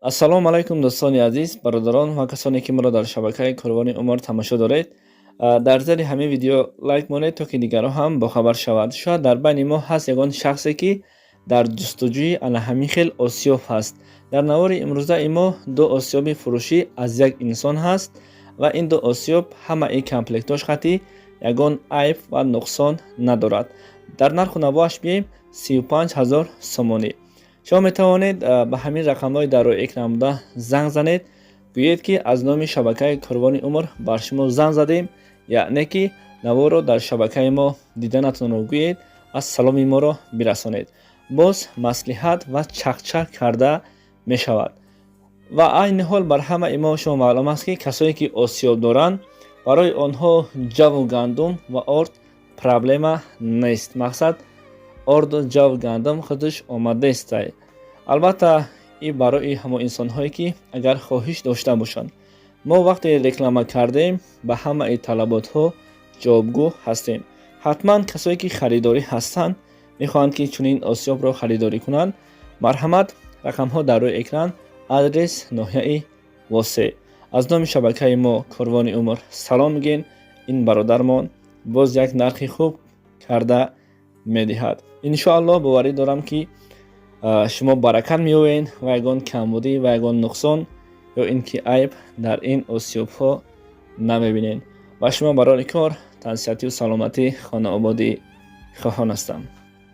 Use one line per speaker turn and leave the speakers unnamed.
Ассалому алайкум, дӯстони азиз, бародарон ва касоне, ки моро дар шабакаи Корвони Умр тамошо доред. Дар зери ҳамин видео лайк монед, то ки дигарон ҳам бохабар шаванд. Шояд дар байни мо ҳаст ягон шахсе, ки дар ҷустуҷӯи ана ҳамин хел осиёб ҳаст. Дар навори имрӯзаи мо ду осиёби фурӯшӣ аз як инсон ҳаст ва ин ду осиёб ҳамаи комплектош хати ягон айб ва нуқсон надорад. Дар нарху навоаш бием, 35 ҳазор сомонӣ. Шумо метавонед ба ҳамин рақамҳои дар рӯи экран буда занг занед, гӯед, ки аз номи шабакаи Корвони Умр бар шумо занг задем, яъне ки наворро дар шабакаи мо диданатонро гӯед, аз саломи моро бирасонед. Боз маслиҳат ва чақчақ карда мешавад. Ва айни ҳол бар ҳамаи мо шумо маълум аст, ки касое, ки осиёб доранд, барои онҳо ҷаву гандум ва орд проблема нест. Мақсад, орду ҷав, гандум худаш омодаестай. Албатта, и барои ҳамон инсонҳое, ки агар хоҳиш дошта бошанд. Мо вақте реклама кардем, ба ҳамаи талаботҳо ҷавобгӯ ҳастем. Ҳатман касое, ки харидорӣ ҳастанд, мехоҳанд, ки чунин осиёбро харидорӣ кунанд, марҳамат, рақамҳо дар рӯи экран, адрес ноҳияи Восе. Аз номи шабакаи мо Корвони Умр салом мегӯем. Ин бародармон боз як нархи хуб карда медиҳад, иншоаллоҳ. Боварӣ дорам, ки шумо баракат меёбед ва ягон камбудӣ ва ягон нуқсон ё ин ки айб дар ин осиёбҳо намебинед. Ба шумо барори кор, тансиҳатию саломатӣ, хонаободӣ хоҳон ҳастам.